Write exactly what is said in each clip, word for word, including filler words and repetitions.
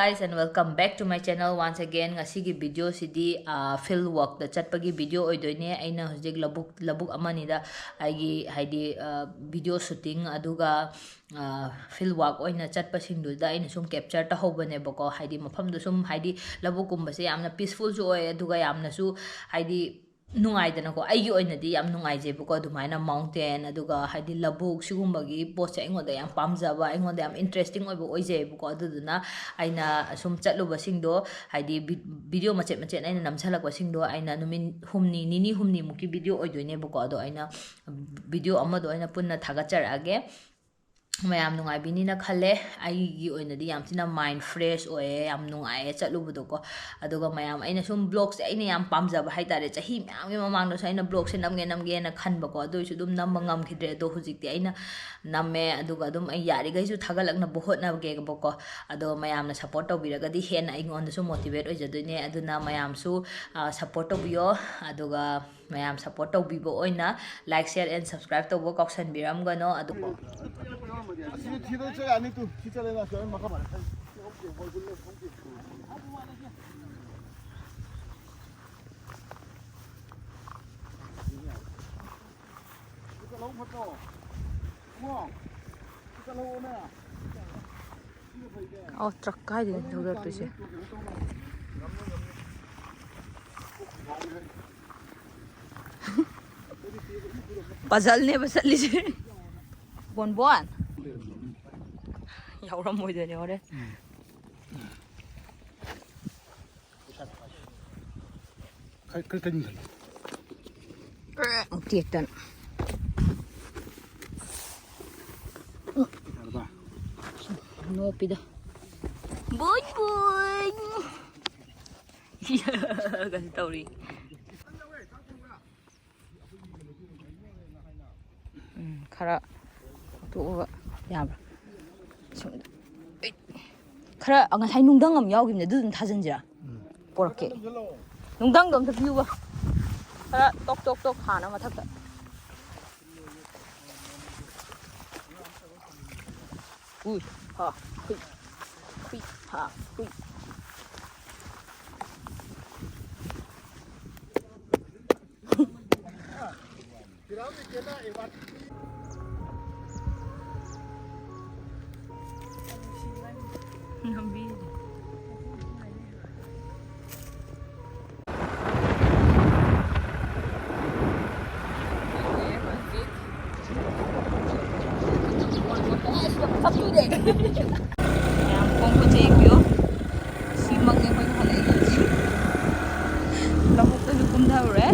Guys, and welcome back to my channel once again. ꯉꯁꯤꯒꯤ ꯚꯤꯗꯤꯑꯣꯁꯤꯗꯤ feel ꯋꯥꯛꯇ ꯆꯠꯄꯒꯤ video ꯑꯣꯏꯗꯣꯏꯅꯦ꯫ ꯑꯩꯅ ꯍꯧꯖꯤꯛ ꯂꯧꯕꯨꯛ ꯂꯧꯕꯨꯛ ꯑꯃꯅꯤꯗ ꯑꯩꯒꯤ ꯍꯥꯏꯗꯤ ꯚꯤꯗꯤꯑꯣ ꯁꯨꯇꯤꯡ ꯑꯗꯨꯒ ꯐꯤꯜ ꯋꯥꯛ ꯑꯣꯏꯅ ꯆꯠꯄꯁꯤꯡꯗꯨꯗ ꯑꯩꯅ ꯁꯨꯝ ꯀꯦꯞꯆꯔ ꯇꯧꯍꯧꯕꯅꯦꯕꯀꯣ꯫ ꯍꯥꯏꯗꯤ ꯃꯐꯝꯗꯣ ꯁꯨꯝ ꯍꯥꯏꯗꯤ ꯂꯧꯕꯨꯛꯀꯨꯝꯕꯁꯦ ꯌꯥꯝꯅ ꯄꯤꯁꯐꯨꯜꯁꯨ ꯑꯣꯏ, ꯑꯗꯨꯒ ꯌꯥꯝꯅꯁꯨ ꯍꯥꯏꯗꯤ ꯅꯨꯡꯉꯥꯏꯗꯅꯀꯣ꯫ ꯑꯩꯒꯤ ꯑꯣꯏꯅꯗꯤ ꯌꯥꯝ ꯅꯨꯡꯉꯥꯏꯖꯩꯕꯀꯣ꯫ ꯑꯗꯨꯃꯥꯏꯅ ꯃꯥꯎꯟꯇꯦꯟ ꯑꯗꯨꯒ ꯍꯥꯏꯗꯤ ꯂꯧꯕꯨꯛ ꯁꯤꯒꯨꯝꯕꯒꯤ ꯄꯣꯠꯁꯦ ꯑꯩꯉꯣꯟꯗ ꯌꯥꯝ ꯄꯥꯝꯖꯕ, ꯑꯩꯉꯣꯟꯗ ꯌꯥꯝ ꯏꯟꯇꯔꯦꯁꯇꯤꯡ ꯑꯣꯏꯕ ꯑꯣꯏꯖꯩꯕꯀꯣ꯫ ꯑꯗꯨꯗꯨꯅ ꯑꯩꯅ ꯁꯨꯝ ꯆꯠꯂꯨꯕꯁꯤꯡꯗꯣ ꯍꯥꯏꯗꯤ ꯚꯤꯗꯤꯑꯣ ꯃꯆꯦꯠ ꯃꯆꯦꯠ ꯑꯩꯅ ꯅꯝꯁꯤꯜꯂꯛꯄꯁꯤꯡꯗꯣ ꯑꯩꯅ ꯅꯨꯃꯤꯠ ꯍꯨꯝꯅꯤ, ꯅꯤꯅꯤ ꯍꯨꯝꯅꯤꯃꯨꯛꯀꯤ ꯚꯤꯗꯤꯑꯣ ꯑꯣꯏꯗꯣꯏꯅꯦꯕꯀꯣ꯫ ꯑꯗꯣ ꯑꯩꯅ ꯚꯤꯗꯤꯑꯣ ꯑꯃꯗꯣ ꯑꯩꯅ ꯄꯨꯟꯅ ꯊꯥꯒꯠꯆꯔꯛꯑꯒꯦ꯫ ꯃꯌꯥꯝ ꯅꯨꯡꯉꯥꯏꯕꯤꯅꯤꯅ ꯈꯜꯂꯦ꯫ ꯑꯩꯒꯤ ꯑꯣꯏꯅꯗꯤ ꯌꯥꯝ ꯊꯤꯅ ꯃꯥꯏꯟ ꯐ꯭ꯔꯦꯁ ꯑꯣꯏꯌꯦ, ꯌꯥꯝ ꯅꯨꯡꯉꯥꯏꯌꯦ ꯆꯠꯂꯨꯕꯗꯣꯀꯣ꯫ ꯑꯗꯨꯒ ꯃꯌꯥꯝ, ꯑꯩꯅ ꯁꯨꯝ ꯕ꯭ꯂꯣꯛꯁꯦ ꯑꯩꯅ ꯌꯥꯝ ꯄꯥꯝꯖꯕ ꯍꯥꯏꯇꯥꯔꯦ꯫ ꯆꯍꯤ ꯃꯌꯥꯝꯒꯤ ꯃꯃꯥꯡꯗꯁꯨ ꯑꯩꯅ ꯕ꯭ꯂꯣꯛꯁꯦ ꯅꯝꯒꯦ ꯅꯝꯒꯦꯅ ꯈꯟꯕꯀꯣ꯫ ꯑꯗꯨ ꯑꯣꯏꯔꯁꯨ ꯑꯗꯨꯝ ꯅꯝꯕ ꯉꯝꯈꯤꯗ꯭ꯔꯦ꯫ ꯑꯗꯣ ꯍꯧꯖꯤꯛꯇꯤ ꯑꯩꯅ ꯅꯝꯃꯦ, ꯑꯗꯨꯒ ꯑꯗꯨꯝ ꯑꯩ ꯌꯥꯔꯤꯈꯩꯁꯨ ꯊꯥꯒꯠꯂꯛꯅꯕ ꯍꯣꯠꯅꯒꯦꯕꯀꯣ꯫ ꯑꯗꯣ ꯃꯌꯥꯝꯅ ꯁꯞꯄꯣꯔꯠ ꯇꯧꯕꯤꯔꯒꯗꯤ ꯍꯦꯟꯅ ꯑꯩꯉꯣꯟꯗꯁꯨ ꯃꯣꯇꯤꯚꯦꯠ ꯑꯣꯏꯖꯗꯣꯏꯅꯦ꯫ ꯑꯗꯨꯅ ꯃꯌꯥꯝꯁꯨ ꯁꯞꯄꯣꯔꯠ ꯇꯧꯕꯤꯌꯣ꯫ ꯑꯗꯨꯒ ꯃꯌꯥꯝ ꯁꯞꯄꯣꯔꯠ ꯇꯧꯕꯤꯕ ꯑꯣꯏꯅ ꯂꯥꯏꯛ, ꯁꯤꯌꯔ ꯑꯦꯟ ꯁꯕꯁꯀ꯭ꯔꯥꯏꯕ ꯇꯧꯕ ꯀꯥꯎꯁꯟꯕꯤꯔꯝꯒꯅꯣ꯫ ꯑꯗꯨ ꯑꯁꯤꯗ ꯊꯤꯗ ꯆꯠꯂꯦ, ꯑꯅꯤ ꯇꯨ ꯁꯤ ꯆꯠꯂꯦ, ꯅ ꯁꯤ ꯃꯈꯥ ꯃꯥꯜꯂꯦ꯫ ꯁꯤ ꯆꯠꯍꯧ ꯐꯠꯇ꯭ꯔꯣ? ꯏꯕꯨꯡꯉꯣ, ꯁꯤ ꯆꯠꯍꯧꯑꯣꯅꯦ꯫ ꯑꯣ, ꯇ꯭ꯔꯛ ꯀꯥꯏꯗꯩꯅꯣ ꯊꯧꯗꯔꯛꯇꯣꯏꯁꯦ? ꯄꯖꯜꯅꯦꯕ ꯆꯠꯂꯤꯁꯦ꯫ ꯕꯣꯟꯕꯣꯟ꯫ ꯌꯥꯎꯔꯝꯃꯣꯏꯗꯣꯏꯅꯦ ꯍꯣꯔꯦꯟ꯫ ꯀꯩ-, ꯀꯩ-, ꯀꯩꯅꯣ? ꯑꯃꯨꯛ ꯇꯦꯛꯇꯅ꯫ ꯌꯥꯔꯕ? ꯅꯣꯛꯄꯤꯗ꯫ ꯕꯣꯏ ꯕꯣꯏ꯫ ꯀꯩꯅꯣ ꯇꯧꯔꯤ꯫ ꯎꯝ, ꯈꯔ ꯇꯣꯛꯑꯒ ꯌꯥꯕ꯭ꯔꯥ? ꯁꯨꯝ, ꯑꯩ, ꯈꯔ ꯉꯁꯥꯏ ꯅꯨꯡꯗꯪ ꯑꯃ ꯌꯥꯎꯈꯤꯕꯅꯦ, ꯑꯗꯨ ꯑꯗꯨꯝ ꯊꯥꯖꯤꯟꯁꯤꯔꯥ? ꯎꯝ꯫ ꯄꯣꯔꯛꯀꯦ꯫ ꯅꯨꯡꯗꯪꯗꯣ ꯑꯝꯇ ꯄꯤꯌꯨꯕ꯫ ꯈꯔ ꯇꯣꯛ ꯇꯣꯛ ꯇꯣꯛ ꯍꯥꯟꯅ ꯃꯊꯛꯇ꯫ ꯎꯏ, ꯍꯥ, ꯍꯨꯏ꯫ ꯍꯥ, ꯍꯨꯏ꯫ ꯂꯝꯕꯤ꯫ ꯃꯌꯥꯝ ꯈꯣꯡ ꯈꯨꯠꯁꯦ ꯌꯦꯡꯕꯤꯌꯨ꯫ ꯁꯤꯃꯛꯅꯤ ꯑꯩꯈꯣꯏꯅ ꯍꯜꯂꯛꯏꯁꯦ ꯍꯧꯖꯤꯛ꯫ ꯂꯧꯕꯨꯛꯇꯁꯨ ꯀꯨꯝꯊꯔꯨꯔꯦ꯫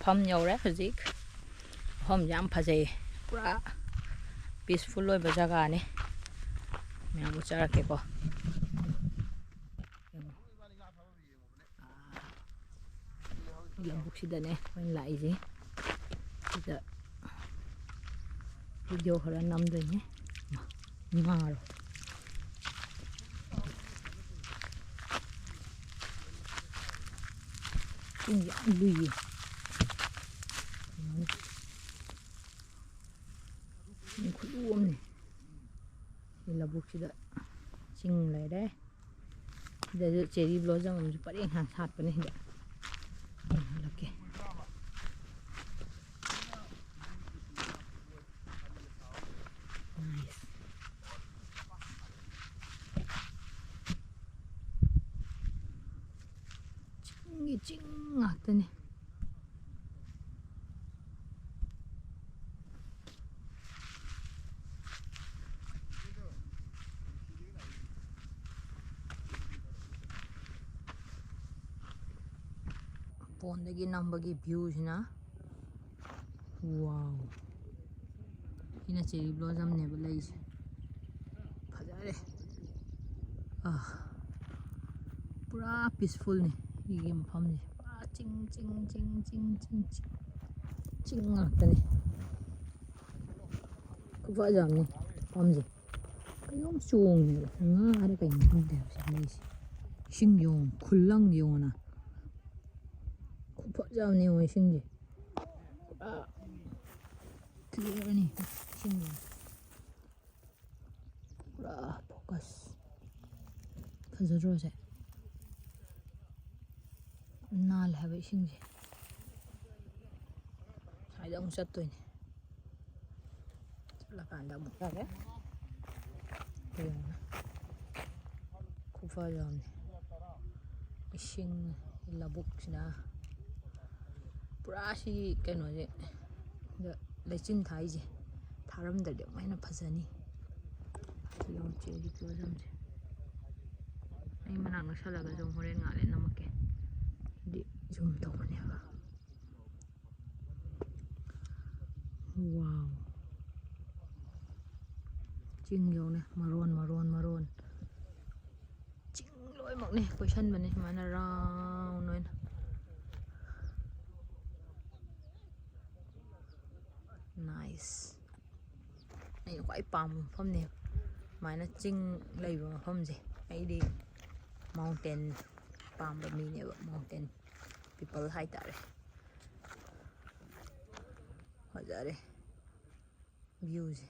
ꯃꯐꯝ ꯌꯧꯔꯦ ꯍꯧꯖꯤꯛ꯫ ꯃꯐꯝ ꯌꯥꯝ ꯐꯖꯩ, ꯄꯨꯔꯥ ꯄꯤꯁꯐꯨꯜ ꯑꯣꯏꯕ ꯖꯒꯥꯅꯤ꯫ ꯃꯌꯥꯝ ꯎꯠꯆꯔꯛꯀꯦꯀꯣ꯫ ꯂꯧꯕꯨꯛꯁꯤꯗꯅꯦ ꯑꯩꯈꯣꯏꯅ ꯂꯥꯛꯏꯁꯦ꯫ ꯁꯤꯗ ꯚꯤꯗꯤꯑꯣ ꯈꯔ ꯅꯝꯗꯣꯏꯅꯦ꯫ ꯉꯥꯔꯣ꯫ ꯏꯁꯤꯡ ꯌꯥꯝ ꯂꯨꯏꯌꯦ꯫ ꯏꯁꯤꯡ ꯈꯨꯂꯨ ꯑꯃꯅꯤ꯫ ꯁꯤ ꯂꯧꯕꯨꯛꯁꯤꯗ ꯆꯤꯡ ꯂꯩꯔꯦ꯫ ꯁꯤꯗꯁꯨ ꯆꯦꯔꯤ ꯕ꯭ꯂꯣꯖꯝ ꯑꯃꯁꯨ ꯄꯔꯦꯡ ꯁꯥꯡ ꯁꯥꯠꯄꯅꯦ ꯁꯤꯗ꯫ ꯌꯦꯡꯍꯜꯂꯛꯀꯦ꯫ Nice꯫ ꯆꯤꯡꯒꯤ ꯆꯤꯡ ꯉꯥꯛꯇꯅꯦ꯫ ꯐꯣꯟꯗꯒꯤ ꯅꯝꯕꯒꯤ ꯚ꯭ꯌꯨꯁꯤꯅ, wow, ꯁꯤꯅ ꯆꯦꯔꯤ ꯕ꯭ꯂꯣꯖꯝꯅꯦꯕ ꯂꯩꯁꯦ꯫ ꯐꯖꯔꯦ꯫ ꯑꯥ, ꯄꯨꯔꯥ ꯄꯤꯁꯐꯨꯜꯅꯤ ꯁꯤꯒꯤ ꯃꯐꯝꯁꯦ꯫ ꯄꯨꯔꯥ ꯆꯤꯡ, ꯆꯤꯡ, ꯆꯤꯡ, ꯆꯤꯡ, ꯆꯤꯡ, ꯆꯤꯡ, ꯆꯤꯡ ꯉꯥꯛꯇꯅꯤ꯫ ꯈꯨꯐꯖ ꯑꯃꯅꯤ ꯃꯐꯝꯁꯦ꯫ ꯀꯩꯅꯣꯝ ꯆꯣꯡꯉꯦꯕ, ꯉꯥꯔ ꯀꯩꯅꯣ ꯈꯪꯗꯦ ꯍꯥꯏꯕ ꯁꯤ ꯂꯩꯁꯦ꯫ ꯏꯁꯤꯡ ꯌꯦꯡꯉꯣ, ꯈꯨꯂꯪ ꯌꯦꯡꯉꯣꯅ꯫ ꯈꯨꯐꯖ ꯑꯃꯅꯤ ꯌꯦꯡꯉꯣ ꯏꯁꯤꯡꯁꯦ꯫ ꯄꯨꯔꯥ clear ꯅꯤ ꯏꯁꯤꯡꯁꯦ꯫ ꯄꯨꯔꯥ focus꯫ ꯐꯖꯗ꯭ꯔꯣ ꯁꯦ? ꯅꯥꯜꯂꯦ ꯍꯥꯏꯕ ꯏꯁꯤꯡꯁꯦ꯫ ꯁ꯭ꯋꯥꯏꯗ ꯑꯃꯨꯛ ꯆꯠꯇꯣꯏꯅꯦ꯫ ꯆꯠꯂꯀꯥꯟꯗ ꯑꯃꯨꯛ ꯌꯥꯔꯦ꯫ ꯌꯦꯡꯉꯣ꯫ ꯈꯨꯐꯖ ꯑꯃꯅꯤ꯫ ꯏꯁꯤꯡ ꯂꯧꯕꯨꯛꯁꯤꯅ ꯄꯨꯔꯥ ꯁꯤ ꯀꯩꯅꯣꯁꯦ, ꯂꯩꯆꯤꯟ ꯊꯥꯏꯁꯦ ꯊꯥꯔꯝꯗ꯭ꯔꯗꯤ ꯑꯃꯨꯛ ꯍꯦꯟꯅ ꯐꯖꯅꯤ꯫ ꯌꯦꯡꯉꯨ ꯆꯦꯔꯤ ꯕ꯭ꯂꯣꯖꯝꯁꯦ꯫ ꯑꯩ ꯃꯅꯥꯛ ꯅꯛꯁꯜꯂꯒꯁꯨ ꯑꯃꯨꯛ ꯍꯣꯔꯦꯟ ꯉꯥꯛ ꯂꯩꯔ ꯅꯝꯃꯛꯀꯦ꯫ ꯍꯥꯏꯗꯤ zoom ꯇꯧꯕꯅꯦꯕ꯫ ꯆꯤꯡ ꯌꯧꯅꯦ, ꯃꯔꯣꯟ, ꯃꯔꯣꯟ, ꯃꯔꯣꯟ꯫ ꯆꯤꯡ ꯂꯣꯏꯅꯃꯛꯅꯦ ꯀꯣꯏꯁꯟꯕꯅꯦ ꯁꯨꯃꯥꯏꯅ ꯔꯥꯎꯟ ꯑꯣꯏꯅ꯫ ꯅꯥꯏꯁ꯫ ꯑꯩꯅ ꯈ꯭ꯋꯥꯏ ꯄꯥꯝꯕ ꯃꯐꯝꯅꯦ ꯁꯨꯃꯥꯏꯅ ꯆꯤꯡ ꯂꯩꯕ ꯃꯐꯝꯁꯦ꯫ ꯑꯩꯗꯤ ꯃꯥꯎꯟꯇꯦꯟ ꯄꯥꯝꯕ ꯃꯤꯅꯦꯕ, ꯃꯥꯎꯟꯇꯦꯟ ꯄꯤꯄꯜ ꯍꯥꯏꯇꯥꯔꯦ꯫ ꯐꯖꯔꯦ ꯚ꯭ꯌꯨꯁꯦ꯫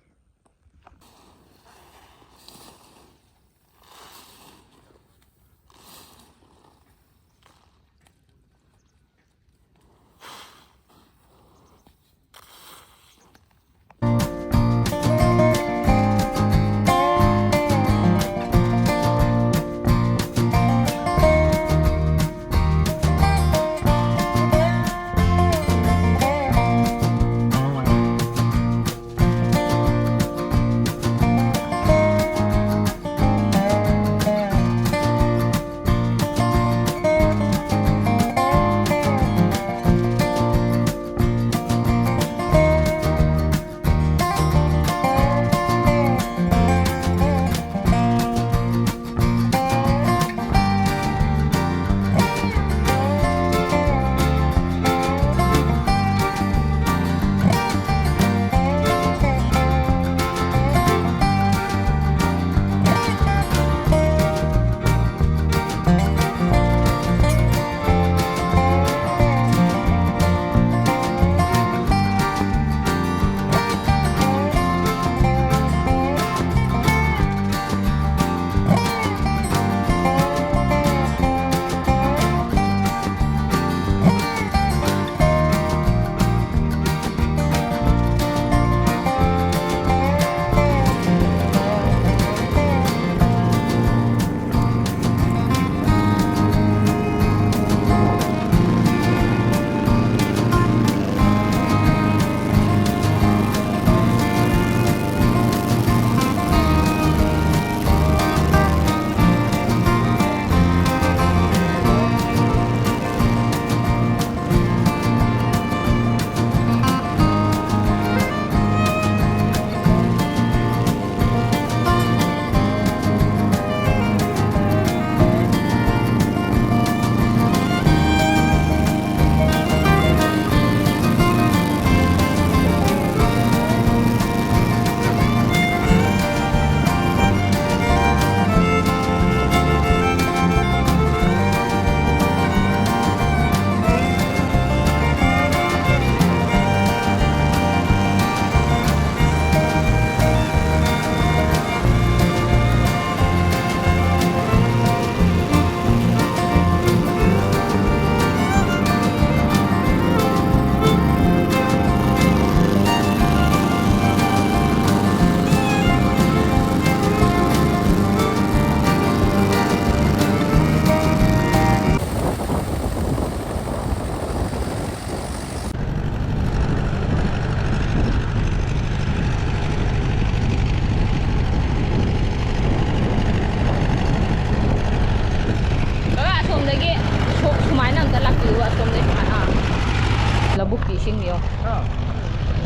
ꯏꯁꯤꯡ ꯌꯦꯡꯉꯣ꯫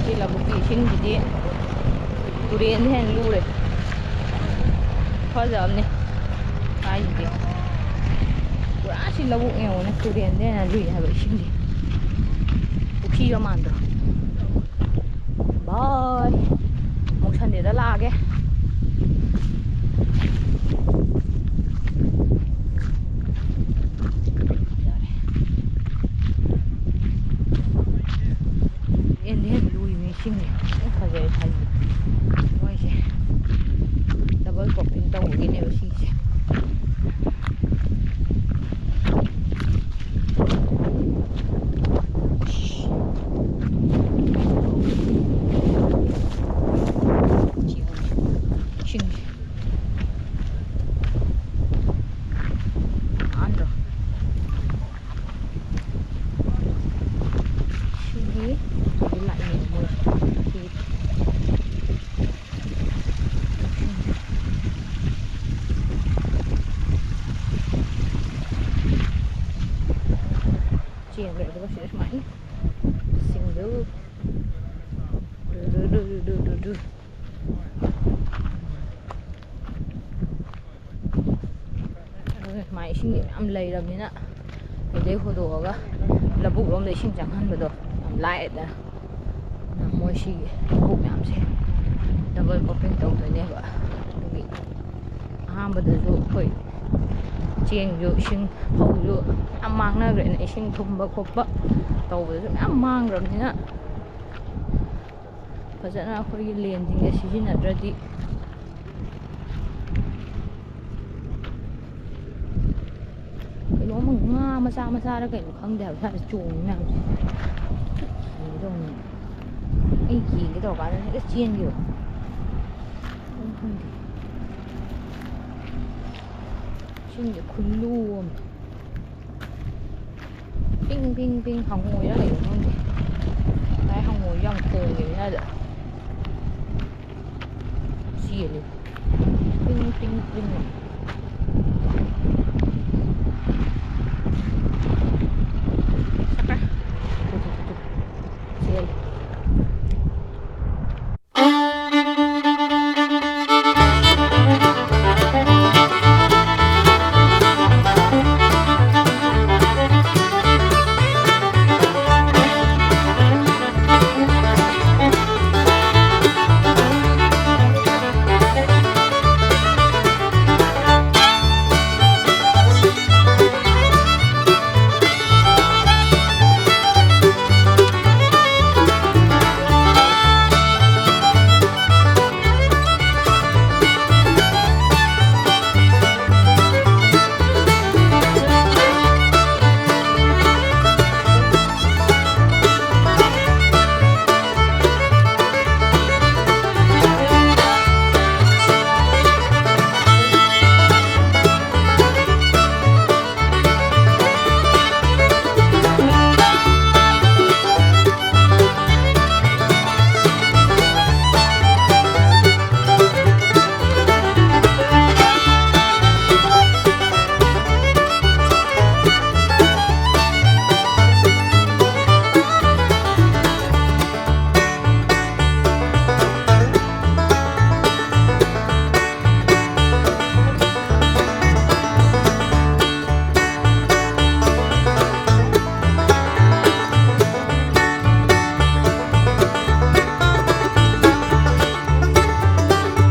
ꯁꯤ ꯂꯧꯕꯨꯛꯀꯤ ꯏꯁꯤꯡꯁꯤꯗꯤ ꯇꯨꯔꯦꯟꯗ ꯍꯦꯟꯅ ꯂꯨꯔꯦ꯫ ꯐꯖꯕꯅꯦ ꯍꯥꯏꯁꯤꯗꯤ꯫ ꯄꯨꯔꯥ ꯁꯤ ꯂꯧꯕꯨꯛ ꯌꯦꯡꯉꯣꯅꯦ, ꯇꯨꯔꯦꯟꯗ ꯍꯦꯟꯅ ꯂꯨꯏ ꯍꯥꯏꯕ ꯏꯁꯤꯡꯁꯦ꯫ ꯄꯨꯈ꯭ꯔꯤꯒ ꯃꯥꯟꯗ꯭ꯔꯣ? ꯕꯥꯏ꯫ ꯑꯃꯨꯛ ꯁꯟꯗꯦꯗ ꯂꯥꯛꯑꯒꯦ꯫ ꯌꯥꯔꯦ꯫ ꯇꯨꯔꯦꯟꯗ ꯍꯦꯟꯅ ꯂꯨꯏꯅꯦ ꯏꯁꯤꯡꯁꯦ꯫ ꯌꯥꯝ ꯐꯖꯩ ꯍꯥꯏꯗꯤ꯫ ꯃꯣꯏꯁꯦ ꯗꯕꯜ ꯀ꯭ꯔꯣꯞꯄꯤꯡ ꯇꯧꯕꯒꯤꯅꯦꯕ ꯁꯤꯁꯦ꯫ ꯏꯁꯤꯡꯁꯦ꯫ ꯅꯥꯟꯗ꯭ꯔꯣ? ꯁꯤꯒꯤ, ꯁꯤꯒꯤ ꯂꯥꯛꯏꯅꯦ ꯃꯣꯏ꯫ ꯁꯤꯒꯤ꯫ ꯆꯦꯟꯈ꯭ꯔꯦ ꯑꯗꯨꯒ ꯁꯤꯗ ꯁꯨꯃꯥꯏꯅ ꯁꯤꯡꯗꯨ ꯗꯨ ꯗꯨ ꯗꯨ꯫ ꯑꯗꯨꯅ ꯁꯨꯃꯥꯏꯅ ꯏꯁꯤꯡꯁꯦ ꯃꯌꯥꯝ ꯂꯩꯔꯕꯅꯤꯅ, ꯑꯗꯩ ꯍꯣꯗꯣꯛꯑꯒ ꯂꯧꯕꯨꯛ ꯂꯣꯝꯗ ꯏꯁꯤꯡ ꯆꯪꯍꯟꯕꯗꯣ ꯌꯥꯝ ꯂꯥꯏꯗꯅ꯫ ꯃꯣꯏ ꯁꯤꯒꯤ ꯂꯧꯕꯨꯛ ꯃꯌꯥꯝꯁꯦ ꯗꯕꯜ ꯀ꯭ꯔꯣꯞꯄꯤꯡ ꯇꯧꯗꯣꯏꯅꯦꯕ꯫ ꯑꯗꯨꯒꯤ ꯑꯍꯥꯟꯕꯗꯁꯨ ꯑꯩꯈꯣꯏ ꯆꯦꯡꯁꯨ, ꯏꯁꯤꯡ, ꯐꯧꯁꯨ ꯌꯥꯝ ꯃꯥꯡꯅꯈ꯭ꯔꯦꯅ, ꯏꯁꯤꯡ ꯊꯨꯝꯕ ꯈꯣꯠꯄ ꯇꯧꯕꯗꯁꯨ ꯃꯌꯥꯝ ꯃꯥꯡꯈ꯭ꯔꯕꯅꯤꯅ, ꯐꯖꯅ ꯑꯩꯈꯣꯏꯒꯤ ꯂꯦꯟꯁꯤꯡꯁꯦ ꯁꯤꯖꯤꯟꯅꯗ꯭ꯔꯗꯤ, ꯀꯩꯅꯣꯝꯃ ꯉꯥ ꯃꯆꯥ ꯃꯆꯥꯔ ꯀꯩꯅꯣ ꯈꯪꯗꯦ ꯍꯥꯏꯕ ꯁ꯭ꯋꯥꯏꯗ ꯆꯣꯡꯉꯤ ꯃꯌꯥꯝꯁꯦ꯫ ꯀꯤꯒꯦ ꯇꯧꯕꯅꯦ꯫ ꯑꯩ ꯌꯦꯡꯒꯦ ꯇꯧꯔꯀꯥꯟꯗ ꯍꯦꯛꯇ ꯆꯦꯟꯈꯤꯕ꯫ ꯀꯩꯅꯣ ꯈꯪꯗꯦ꯫ ꯏꯁꯤꯡꯁꯦ ꯈꯨꯂꯨ ꯑꯃ꯫ ꯄꯤꯡ ꯄꯤꯡ ꯄꯤꯡ ꯍꯪꯉꯣꯏꯔ ꯀꯩꯅꯣ ꯈꯪꯗꯦ꯫ ꯉꯁꯥꯏ ꯍꯪꯉꯣꯏꯁꯨ ꯌꯥꯝ ꯈꯣꯡꯉꯤꯕꯅꯤ ꯑꯗ꯫ ꯆꯦꯜꯂꯤ꯫ ꯄꯤꯡ ꯄꯤꯡ ꯄꯤꯡ꯫